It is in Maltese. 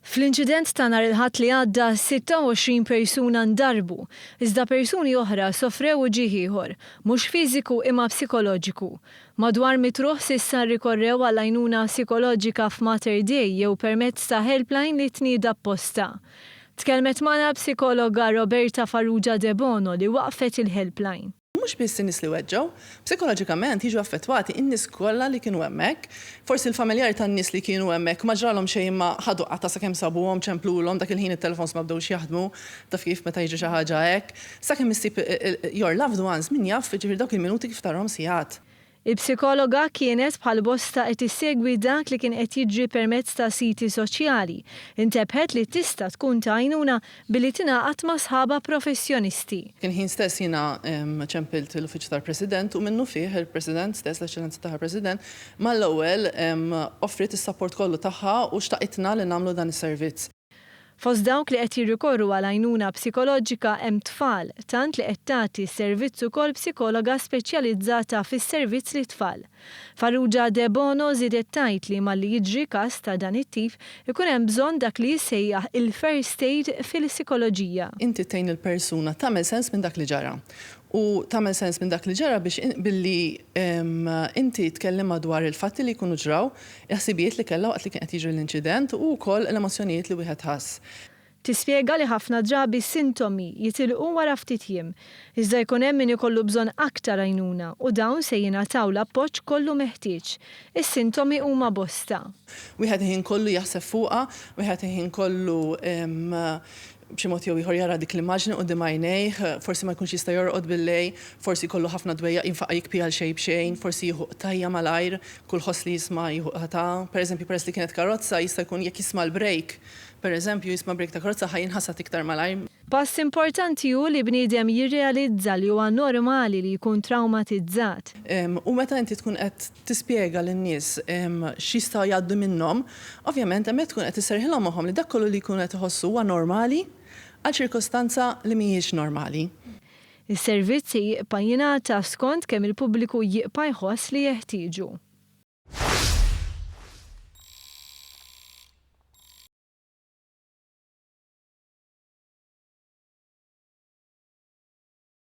Fl-inċident ta' nhar il-Ħadd li għadda 26 persuna ndarbu, iżda persuni oħra sofrew uġigħ ieħor, mhux fiżiku imma psikoloġiku. Madwar mitruħ s'issa rrikorrew għall-għajnuna psikoloġika f'Mater Dei jew permezz ta' helpline li tnieda apposta. Tkellmet magħna l-psikologa Roberta Farrugia Debono li waqqfet il-helpline. Mhux biss in-nies li weġġgħu, psikoloġikament jiġu affettwati n-nies kollha li kienu hemmhekk. Forsi l-familjari tan-nies li kienu hemmhekk ma ġralhom xejn imma ħadu qatgħa sakemm sabuhom, ċemplulhom, dak il-ħin it-telefons ma bdewx jaħdmu, taf kif meta jiġri xi ħaġa hekk. Sakemm issib your loved ones, min jaf, jiġifieri dawk il-minuti kif tarahom sigħat. Il-psikologa kienet bħal bosta qed issegwi dak li kien qed jiġri permezz ta' siti soċjali. Intebħet li tista' tkun ta' għajnuna billi tingħaqad ma' sħabha professjonisti. Kien ħin stess jiena ċempilt l-Uffiċċju tal-President u minnufih il-President stess, l-Eċċellenza Tagħha President, mal-ewwel offriet is-sapport kollu tagħha u xtaqitna li nagħmlu dan is-servizz. Fost dawk li qed jirrikorru għal għajnuna psikoloġika hemm tfal, tant li qed tagħti s-servizz ukoll psikologa speċjalizzata fis-servizz lit-tfal. Farrugia Debono żiedet tgħid li malli jiġri każ ta' dan it-tip ikun hemm bżonn dak li jissejjaħ il-first aid fil-psikoloġija. Inti tgħin lill-persuna tagħmel sens minn dak li ġara. U tagħmel sens minn dak li ġara biex billi inti tkellimha dwar il-fatti li jkunu ġraw, il-ħsibijiet li kellha waqt li kien qed jiġri l-inċident u wkoll l-emozzjonijiet li wieħed ħass. Tispjega li ħafna drabi s-sintomi jitilqu wara ftit jiem, iżda jkun hemm min ikollu bżonn aktar għajnuna u dawn se jingħataw l-appoġġ kollu meħtieġ. Is-sintomi huma bosta. Wieħed il-ħin kollu jaħseb fuqha, wieħed il-ħin kollu b'xi mod jew ieħor jara dik l-immaġni quddiem għajnejh, forsi ma jkunx jista' jorqod bil-lejl, forsi jkollu ħafna dwejjaq jinfaqa' jibki għal xejn b'xejn, forsi jieħu qtajja' malajr, kull ħoss li jisma' jieħu qatgħa. Pereżempju, peress li kienet karozza, jista' jkun jekk jisma' l-brejk, pereżempju, jisma' brejk ta' karozza ħa jinħasad iktar malajr. Pass importanti hu li bniedem jirrealizza li huwa normali li jkun trawmatizzat. U meta inti tkun qed tispjega lin-nies x'jistgħu jgħaddu minnhom, ovvjament hemmhekk tkun qed isserrħilhom moħħhom li dak kollu li jkunu qed iħossu huwa normali għal ċirkostanza li mhijiex normali. Is-servizz se jiqpa' jingħata skont kemm il-pubbliku jiqpa' jħoss li jeħtieġu.